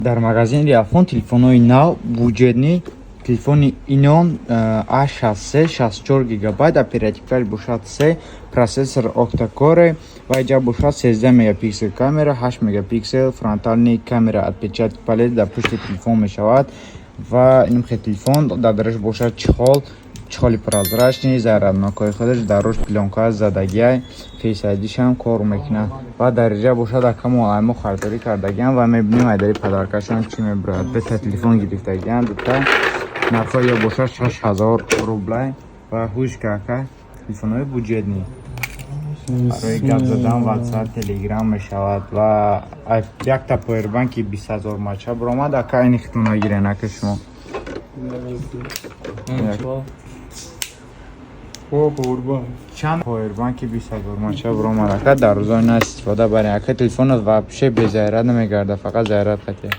Дар магазини Реалфон телефонҳои нав, бюджетный. Телефони Инон A63, 64 гигабайт оперативкаш бошад, 3 процессор, октакоре, ва иҷа бошад 13 мегапиксел камера, 8 мегапиксел фронтальный камера, отпечатки палец дар пушти телефон мешавад. Ва инхел телефон дар дараш бошад чехол, чехоли прозрачный, зарядникҳои худаш, дар рӯш плёнка задагиай, Face ID-шам кор мекунад. Ва дар иҷа бошад акамо аймо харидорӣ кардагиам ва мебинем айдари подаркашон чӣ мебурад. Дута телефон гирифтагиам, дута. Нархҳои ё бошад 6000 рублай. Ва ҳуш кака, телефонҳои бюджетный барои гап задан, WhatsApp, Telegram мешавад. Ва якта повербанки 20 000 мача биромад. Ака, ини хитон нагирен, ака, шумо. О, повербанк. Чанд повербанки 20 000 мача биромад, ака, дар рӯзои на истифода барен, ака. Телефонот вообще безаряд намегардад, фақат заряд қатия.